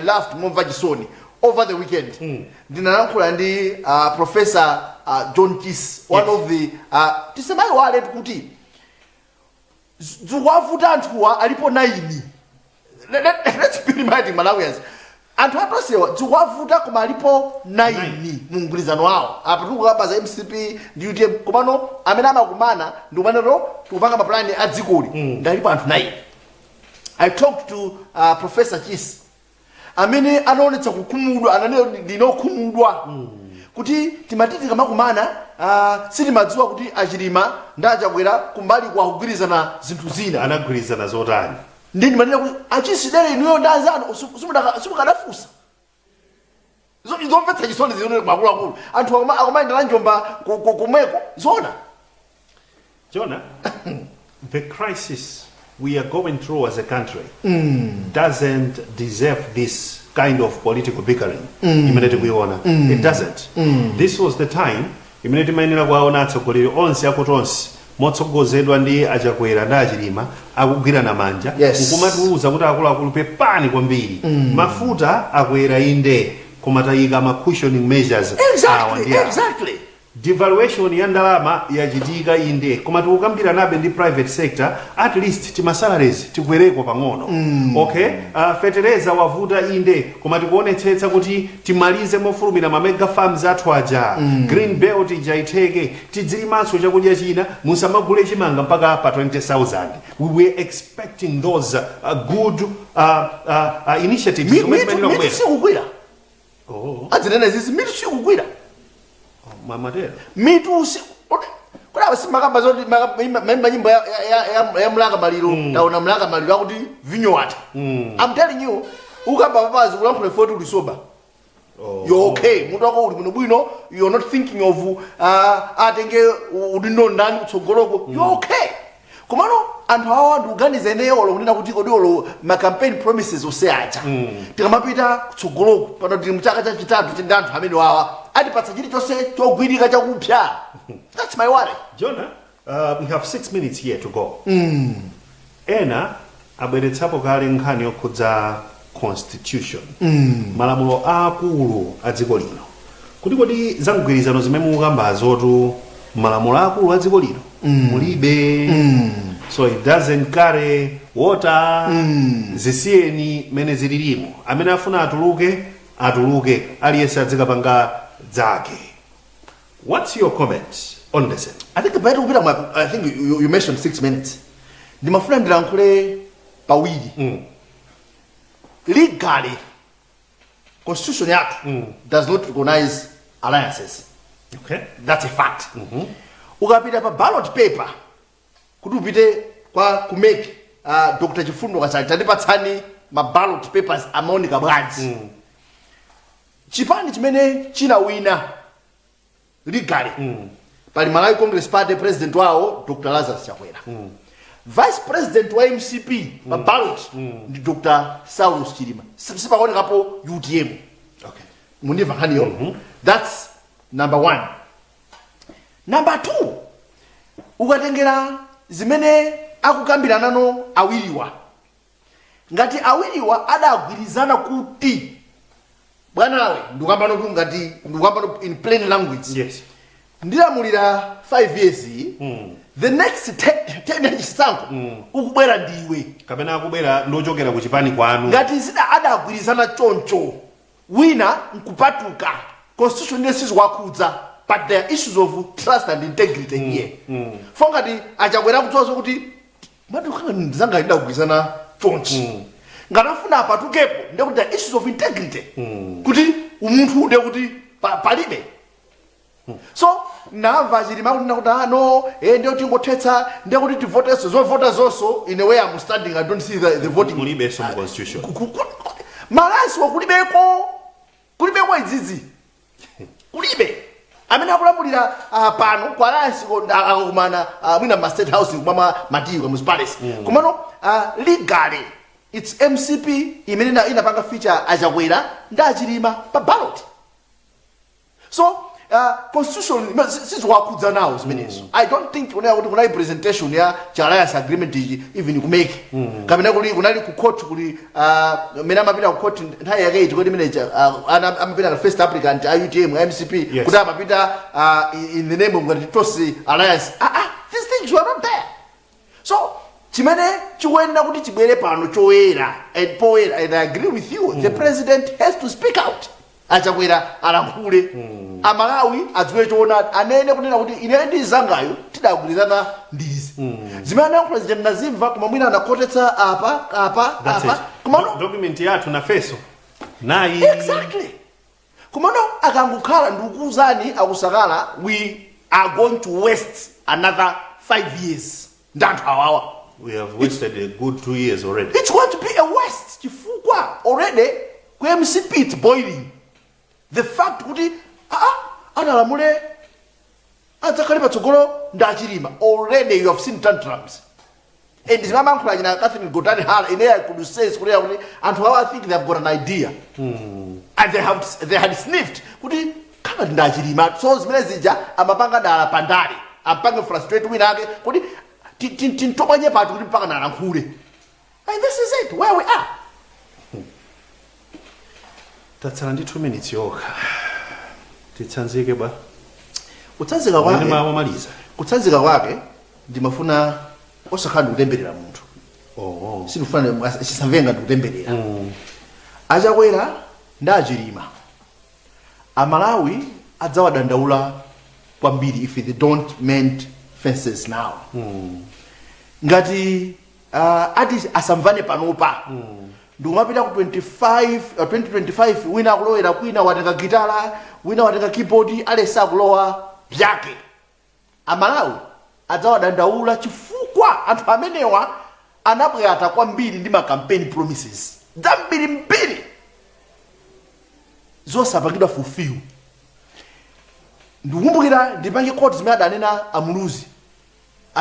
laughed momva chisoni over the weekend. Ndinalankhula ndi Professor John Chisi, one of the tisemayiwale kuti zikuwavuta anthuwa alipo 9. Let's be reminding Malawians, anthu atosewa zikuwavuta, koma alipo 9 mu mgwirizano wawo. Apa tikukamba za MCP ndi UTM, komano amene amakumana ndi kumanero tikupanga mapulani a dzikoli ndalipo anthu 9. I talked to Professor Chisi amene anaonetsa kukhumudwa, ananena kuti ndinokhumudwa kuti timati tikamakumana, sitimadziwa kuti Achilima ndi Achakwera kumbali kwa kugwirizana zinthu zina. Anagwirizana zotani? Ndi ndimanena kuti achisidere inuyo ndi anzanu simukadafunsa. Zomvetsa chisoni zionere akuluakulu, anthu akumayendera njomba komweko zona. Jonah, the crisis we are going through as a country doesn't deserve this kind of political bickering imene tikuiona. It doesn't. This was the time imene timayenera kuwaona atsogoleri onse akutonse, motsogozedwa ndi Achakwera ndi Achilima, akugwirana manja nkumatiuza kuti, akuluakulu, pepani kwambiri, mafuta akwera inde, koma tayika ma cushioning measures awa ndi awa. Devaluation ya ndalama yachitika inde, koma tikukambiranabe ndi private sector, at least tima salaries tikwereko pang'ono. Okay, fetereza wavuta inde, koma tikuonetsetsa kuti timalize mofulumira ma mega farms athu aja, green belt ija itheke, tidzilimanso chakudya china, musamagule chimanga mpaka pa 20,000. We were expecting those good initiatives zomwe mitu zimayenera mitu kubwera. Sikugwira. Oh, Adzinene zizi, mitu sikugwira. Mwamatero. Mitu si kuti simakamba zoti maimba nyimbo ya Mlaka Maliro, taona Mlaka Maliro akuti vinyo watha. I'm telling you, ukamba papazi kulankhula foti uli sober. You're okay, mutu wako uli bwinobwino, you're not thinking of atenge udindo ndani kutsogoloko, you're okay. Komano anthu awa, ndikuganiza ineyo, olo kunena kuti kodi olo ma campaign promises ose aja, tikamapita kutsogoloko, pano tili mchaka chachitatu ndi anthu amene wawa, atipatsa chilichonse chogwirika chakupsa? That's my worry. Jonah, we have 6 minutes here to go. Ena abweretsapo kale nkhani yokhudza constitution, malamulo aakulu a dziko lino, kuti kodi za mgwirizano zimene mukukambazotu, malamulo aakulu a dziko lino mulibe, so it doesn't carry water. Zisiyeni mene zililimo, amene afuna atuluke atuluke, aliyense adzikapanga zake. What's your comment on this? I think pamene tikupita I think you mentioned 6 minutes. Ndimafuna ndilankhule pawiri. Legally, constitution yathu does not recognize alliances. That's a fact. Ukapita pa ballot paper kuti upite kwa ku MEC, Dr. Chifundo Kachali, tandipatsani ma ballot papers amaoneka bwanji. Chipani chimene chinawina legally pali Malawi Congress Party, president wawo Dr. Lazarus Chakwera, vice president wa MCP pa ballot ndi Dr. Saulus Chilima. Sipaonekapo UTM. Mundimva nkhaniyo? That's number one. Number two, ukatengera zimene akukambirana awiriwa, ngati awiriwa adagwirizana kuti bwanawe, ndikukambano tu, ngati ndikukambano in plain language, ndilamulira 5 years iyi, the next 10 yachisankho ukubwera ndiwe, kapena akubwera ndochokera ku chipani kwanu. Ngati zida adagwirizana choncho, wina nkupatuka, constitution ndiye sizikuwakhudza, but there are issues of trust and integrity here. Fo ngati aChakwera kudziwa kuti mati ndizanga idagwirizana chonchi, ngati afuna apatukepo, ndiye kuti there are issues of integrity, kuti umunthu ndiye kuti palibe. So namva Chilima kunena kuti ah no, ndiye tingothetsa, ndiye kuti tivoteso zovota zonso. In a way I'm standing, I don't see the voting. Mulibenso mu constitution. Malasi wakulibeko, kulibeko izizi, kulibe. Amene akulamulira pano ku alliance akakumana mwina ma State House kumama matiwa mu palace, komano legally it's MCP imene inapanga feature aChakwera ndi aChilima pa ballot. So constitution sizikuwakhudza nawo zimenezo. I don't think kunena kuti kunali presentation ya cha alliance agreement ichi even ku MEC, kapena kuli kunali ku court, kuli mene amapita ku court nthawi yake iti kuti imene amapita ka first applicant a UTM, a MCP, kuti amapita in the name of ngati Tonse Alliance. Ah, these things were not there. So chimene chikuyenera kuti chibwere pano choyera and poyera, and I agree with you, the president has to speak out. AChakwera alankhule, Amalawi adziwe choona, anene kunena kuti ine ndi zangayo tidagwirizana ndizi. Zimene anayankhula zija ndinazimva, koma mwina anakhotetsa apa apa That's apa it. Komano Document yathu nafeso nayi. Exactly. Komano akangokhala, ndikukuwuzani akusakala, we are going to waste another 5 years ndi anthu awawa. We have wasted a good 2 years already. It's going to be a waste, chifukwa already ku MCP it's boiling. The fact kuti analamule adzakhale patsogolo ndi aChilima, already you have seen tantrums. And zimamayankhula china Catherine Gotani Hara, ine I could sense kunena kuti anthu awa, I think they have got an idea and they had sniffed kuti kanga ndi aChilima. So zimene zija amapanga dala pandale, ampange frustrate wina ake kuti tintobwanye pati kuti mpaka nalankhule. And this is it, where we are. Tatsala ndi 2 minutes yokha, titsanzike bwa. Kutsanzika Mwene kwake, wamaliza. kutsanzika kwake ndimafuna osakhala ndikutemberera munthu. Oh. Sindikufuna chisamvenga ndikutemberera. Achakwera ndi Achilima, Amalawi adzawadandaula kwambiri if they don't mend fences now. Ngati ati asamvane panopa, ndikumapita ku 25, 2025, wina akulowera kwina, watenga gitala, wina watenga keyboard, alesa akulowa byake, Amalawi adzawadandaula chifukwa anthu amenewa anabwata kwambiri ndi ma campaign promises zambirimbiri zosapangidwa fulfill. Ndikukumbukira, ndipange quote zimene adanena Amuluzi.